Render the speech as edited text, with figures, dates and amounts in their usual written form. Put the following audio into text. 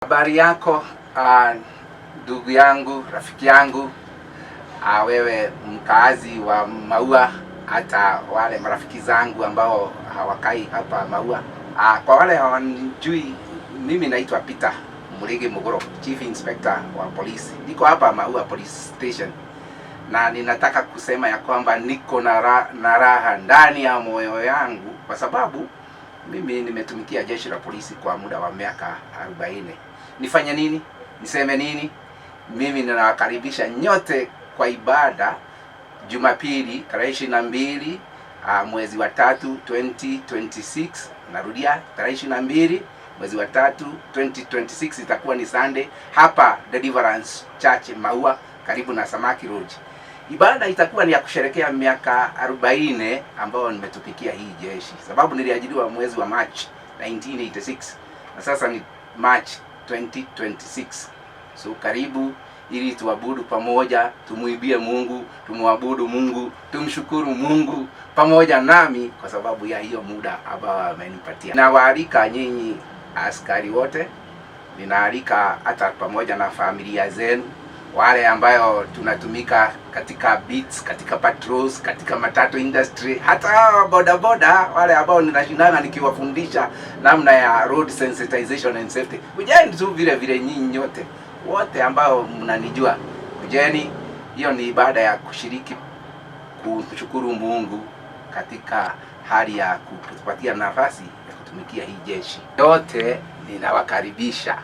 Habari yako, ndugu yangu, rafiki yangu, wewe mkaazi wa Maua, hata wale marafiki zangu ambao hawakai hapa Maua. Kwa wale hawanijui, mimi naitwa Peter Murigi Muguro, Chief Inspector wa polisi. Niko hapa Maua Police Station na ninataka kusema ya kwamba niko na raha ndani ya moyo yangu kwa sababu mimi nimetumikia jeshi la polisi kwa muda wa miaka 40. Nifanye nini? Niseme nini? Mimi ninawakaribisha nyote kwa ibada Jumapili tarehe 22 mwezi wa tatu 2026. Narudia, tarehe 22 mwezi wa tatu 2026, itakuwa ni Sunday hapa Deliverance Church Maua, karibu na Samaki Lodge. Ibada itakuwa ni ya kusherekea miaka 40 ambayo nimetumikia hii jeshi, sababu niliajiriwa mwezi wa March 1986 na sasa ni March 2026. So karibu ili tuabudu pamoja, tumuimbie Mungu, tumwabudu Mungu, tumshukuru Mungu pamoja nami kwa sababu ya hiyo muda ambao amenipatia. Nawaalika nyinyi askari wote, ninaalika hata pamoja na familia zenu, wale ambayo tunatumika katika beats, katika patrols, katika matatu industry, hata boda boda wale ambao ninashindana nikiwafundisha namna ya road sensitization and safety. Kujeni tu vile vile nyinyi nyote wote ambao mnanijua, kujeni. Hiyo ni ibada ya kushiriki kumshukuru Mungu katika hali ya kutupatia nafasi ya kutumikia hii jeshi. Yote ninawakaribisha.